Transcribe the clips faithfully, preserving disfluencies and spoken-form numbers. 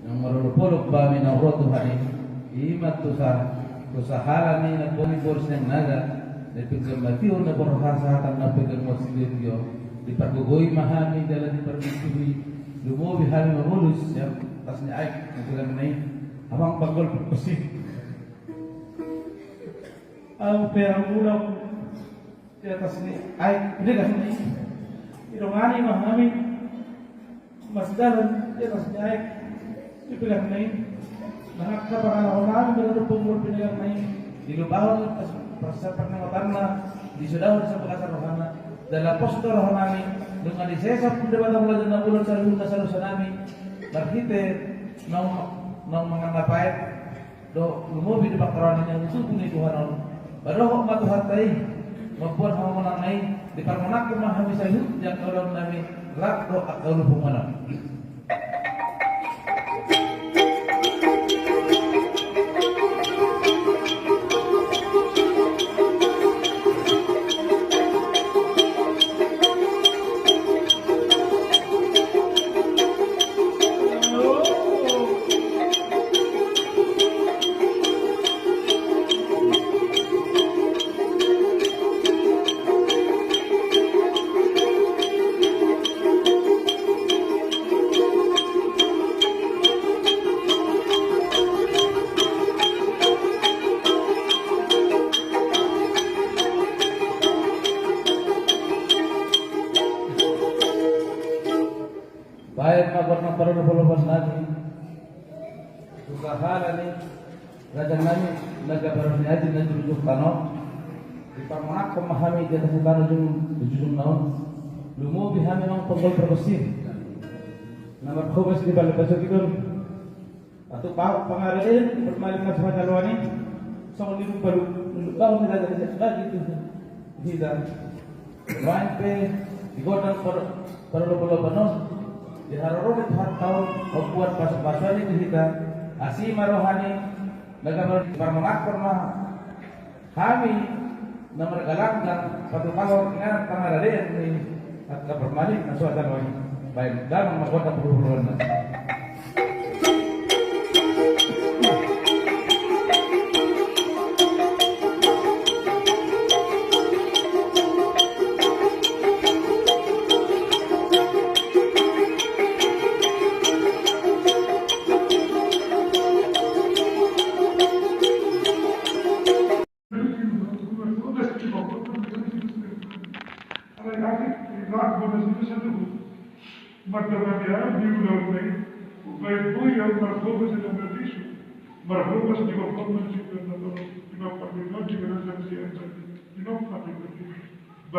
Naung marolopolop hami naung ro tu hami, i ma tu sa, tu sahala ni na boni boru sian naga, na pinggan matihon na borhat sahatan na pinggan muat silion tio, dipargogoi ma hami jala dipargogoi, lumobi hami mamolus sian atas ni aek na pinggan na i, amang panggol pangkosi. Au pe mulak di atas ni aek, di atas ni. Didongani ma hami, mardalan di atas ni aek, di atas ni. Nangkin angka pangalahon nami, molo dung pungul pinagang nai, dilupahon atas persahapan ni otanna, disudahon sabagasan rohana, dalam pos tu roha nami, nunga disesa pun Debata mula jana bulan saluhutna sadosa nami, marhite naung, naung mangan na paet, do lumobi di pangkarani na tubu ni Tuhan on. Padohot ma Tuhanta i, mamboan hamonangan i, diparmonangkon ma hami saluhut di angka ulaon nami, rap do angka ulaon punguan. Baen ma goarna parolopolopan nami. Tu sahala ni raja nami na gabaron ni aji na jurujur tano. Diparmonangkon ma hami di atas ni tano jung, di jujung na on. Lumobi hami amang panggol pargonsi. Na marhobas di balga sogidon. Atu pahot pangaradeen, permaling na suhat aloani, songon nilumpa lu, nilumpa lu, nilumpa lu, nilumpa lu, hita. Baen pe, di gondang par, parolopolopan on, di haroro ni Tuhan taon, mambuat pasu-pasuan i tu hita, asi ma rohani, na gabaron parmonangkon ma, hami na margalanggang patupahon inganan pangaradeen ni angka permaling na suhat aloani. Baen damang ma gondang parolopolopan na. Marhobas di na marlisu, marhobas di na marlisu, di na marlisu, di na marlisu, di na marlisu, di na marlisu, di na marlisu, di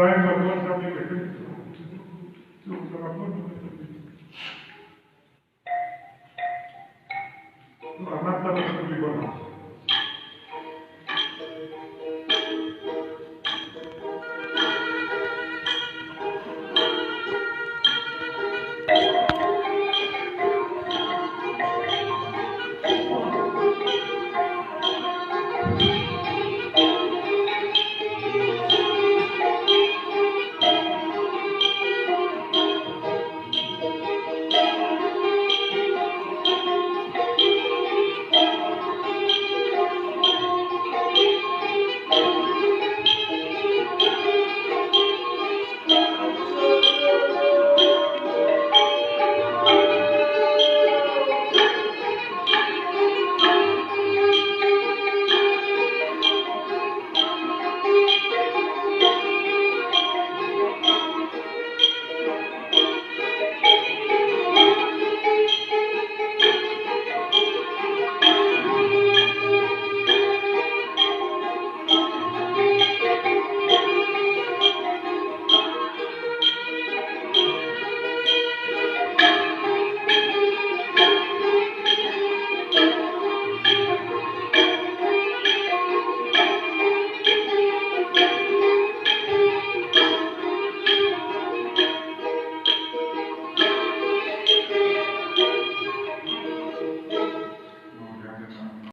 na marlisu, di na marlisu, di na marlisu, di na marlisu. Selamat datang di Batam.